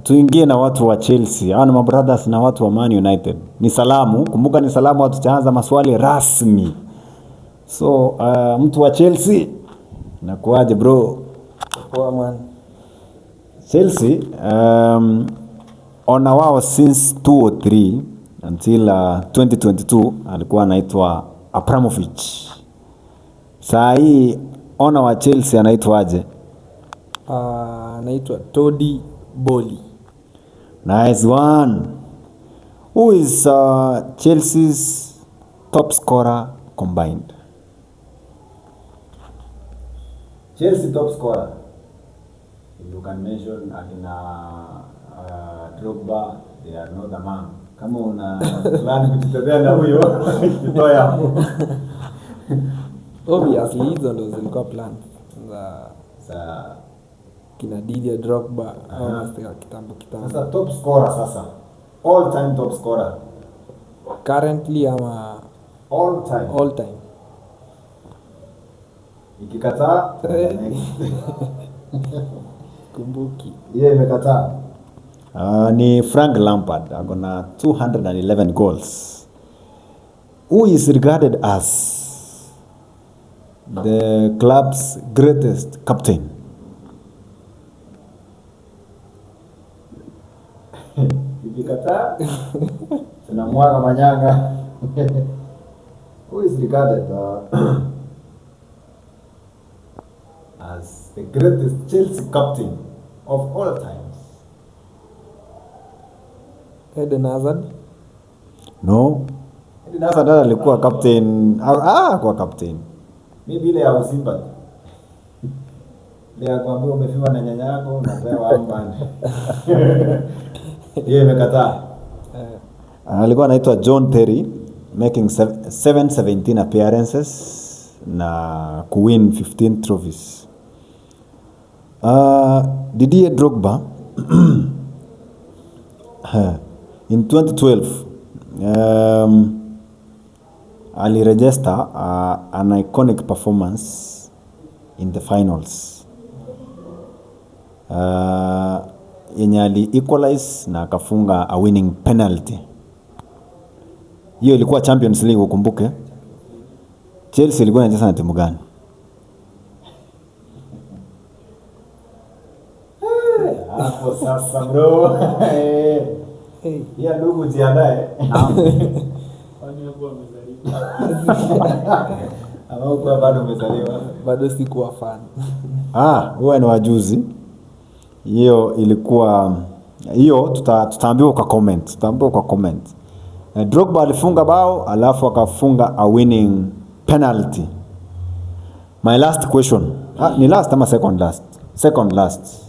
Tuingie na watu wa Chelsea. Hawa ni mabrothers na watu wa Man United. Ni salamu, kumbuka ni salamu, hatujaanza maswali rasmi. So mtu wa Chelsea, nakuaje bro? Poa man. Chelsea ona wao since 2003 until 2022 alikuwa anaitwa Abramovich. Saa hii ona wa Chelsea anaitwaje? Anaitwa Todd Boehly. Nice one. Who is Chelsea's top scorer combined? Chelsea top scorer. You can mention akina Drogba, they are not among. Kama una plan kujitetea na huyo, jitoe hapo. Obviously hizo ndo zilikuwa plan za Sa, kina Didier Drogba au uh kitambo kitambo. Sasa top scorer sasa. All time top scorer. Currently ama All time. All time? Ikikataa, next. Kumbuki. Hiyo imekataa. Ni Frank Lampard, ako na 211 goals. Who is regarded as the club's greatest captain? Ikikataa, tunamwaga manyanga. Who is regarded as the greatest Chelsea captain of all times? Eden Hazard. No. Eden Hazard hata alikuwa captain. Ah, kwa captain. Maybe ile ya Usimba. Ile ya kuambiwa umefiwa na nyanya yako unapewa armband. Hiyo imekataa. Alikuwa anaitwa John Terry, making 717 appearances na kuwin 15 trophies. Didier Drogba in 2012 aliregister an iconic performance in the finals yenye ali equalize na akafunga a winning penalty. Hiyo ilikuwa Champions League, ukumbuke. Chelsea ilikuwa inacheza na timu gani? Hapo sasa bro. Hey. Ya ndugu jiandae. Kwani hapo amezaliwa? Ama hukuwa bado umezaliwa? Bado sikuwa fan. Ah, huwa ni wajuzi. Hiyo ilikuwa hiyo tutaambiwa kwa comment, tutaambiwa kwa comment. Drogba alifunga bao alafu akafunga a winning penalty. My last question. Ah, ni last ama second last? Second last.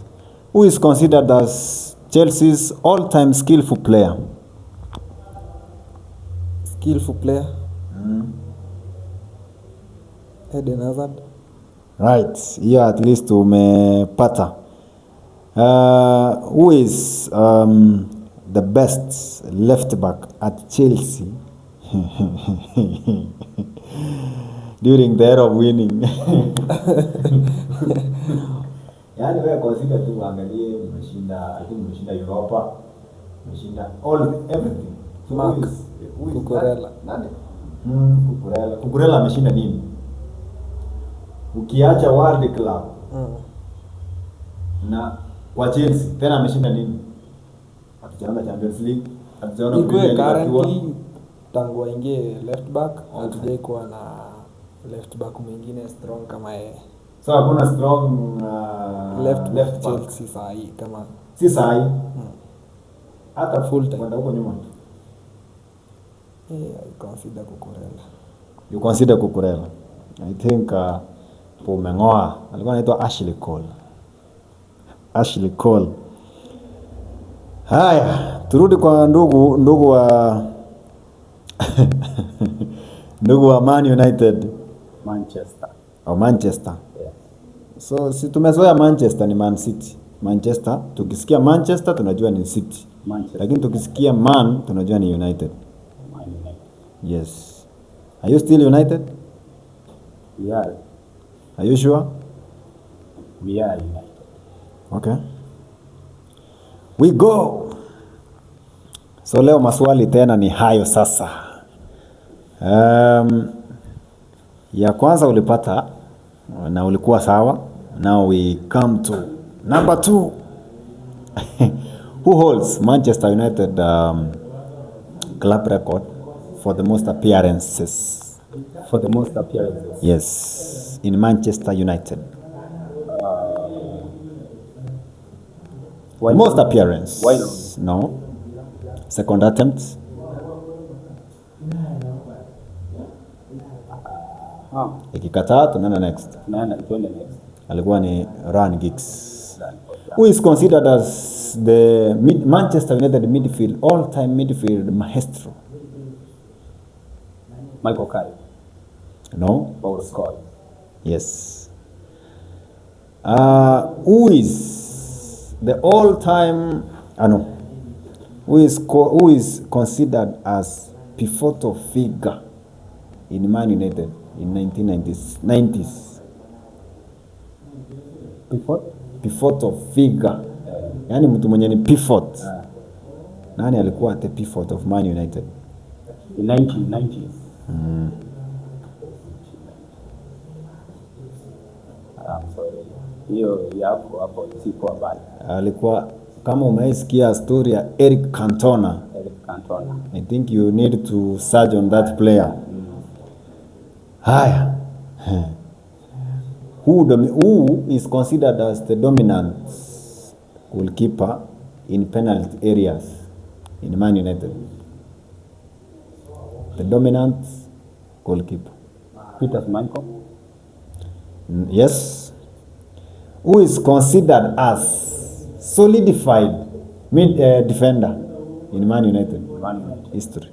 Who is considered as Chelsea's all-time skillful player? Skillful player. Eden Hazard. Right, hiyo at least umepata. Who is the best left back at Chelsea during the era of winning? Yaani wewe consider tu uangalie umeshinda, I think umeshinda Europa, umeshinda all everything. So Marc who is Cucurella. Nani? Cucurella. Cucurella ameshinda nini? Ukiacha World Club na kwa Chelsea tena ameshinda nini? Hatujaona Champions League, hatujaona Ikuwe Premier League akiwa. Currently tangu aingie left back hatujai kuwa na left back mwingine strong kama yeye. So hakuna strong Left, left back. Chelsea saa hii kama Si saa hii. Hata Full time. kwenda huko nyuma. I consider Cucurella. You consider Cucurella. I think umeng'oa. Alikuwa anaitwa Ashley Cole. Ashley Cole. Haya, turudi kwa ndugu wa Man United. Manchester. Au Manchester. Yeah. So si tumezoea Manchester ni Man City. Manchester, tukisikia Manchester tunajua ni City. Manchester. Lakini tukisikia Man tunajua ni United. Man United. Yes. Are you still United? We are. Are you sure? We are United. Okay. We go. So leo maswali tena ni hayo sasa. Ya kwanza ulipata na ulikuwa sawa. Now we come to number two. Who holds Manchester United club record for the most appearances? For the most appearances. Yes, in Manchester United. Why Most not? appearance. Why not? No. Second attempt. Ah, Ikikataa tunaenda next. tunaenda tuende next. Alikuwa ni Ryan Giggs. Who is considered as the Manchester United midfield all-time midfield maestro? Michael Carrick, No. Paul Scholes. Yes. Who is the all-time? No. Who is considered as pivotal figure in Man United in 1990s? 90s? Before? Pivotal figure. Yaani mtu mwenye ni pivot. Nani alikuwa the pivot of Man United? In 1990s. I'm sorry. Hiyo yako hapo sikuwa mbali. Alikuwa, kama umeisikia story ya Eric Cantona, Eric Cantona. I think you need to search on that player. Haya. Who is considered as the dominant goalkeeper in penalty areas in Man United? The dominant goalkeeper. Peter Schmeichel. Yes. Who is considered as solidified mid defender in Man United Man United. history?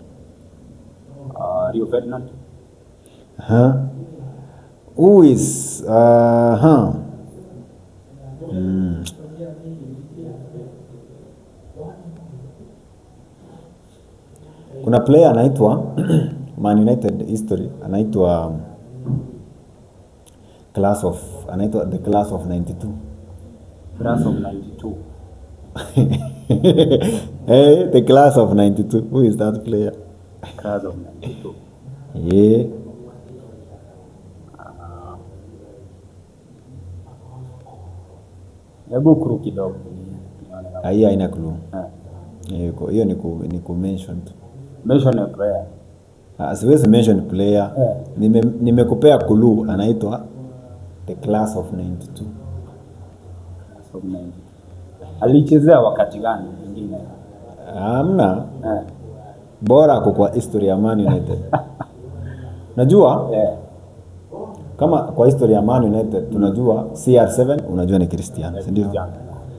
Rio Ferdinand. Huh? Who is huh? Kuna player anaitwa Man United history anaitwa class of anaitwa the class of 92. Class of 92. Hey, the class of 92. Who is that player? Class of 92. Yeah. Hebu clue kidogo nione kama- Hii haina clue. Eh. Hiyo ni ku mention tu. Mention a player. Ah, siwezi mention player. Eh. Nimekupea clue, anaitwa the class of 92. Class of 92. Alichezea wakati gani pengine? Hamna. Eh. Bora ako kwa history ya Man United. Najua kama kwa history ya Man United tunajua CR7, unajua ni Cristiano, si ndio? Cristiano.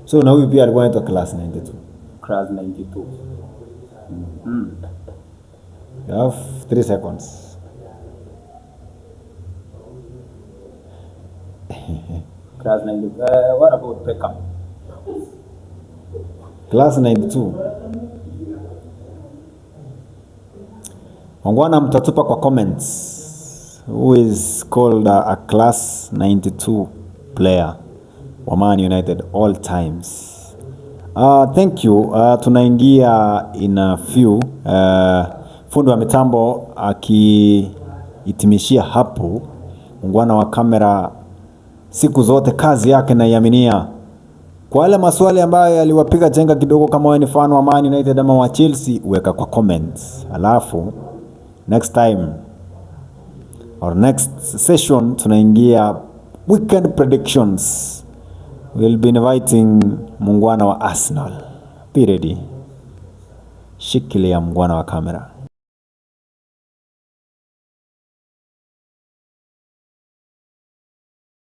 So na huyu pia alikuwa anaitwa class 92. Class 92. You have 3 seconds. Class 92. What about Beckham? Class 92. Wangwana, mtatupa kwa comments. Who is called a class 92 player wa Man United all times? Thank you. Tunaingia in a few. Fundi wa mitambo akihitimishia hapo, ungwana wa kamera siku zote kazi yake naiaminia. Kwa wale maswali ambayo yaliwapiga chenga kidogo, kama wewe ni fan wa Man United ama wa Chelsea, weka kwa comments. Alafu next time or next session tunaingia weekend predictions. We'll be inviting muungwana wa Arsenal. Be ready. Shikilia mungwana wa kamera.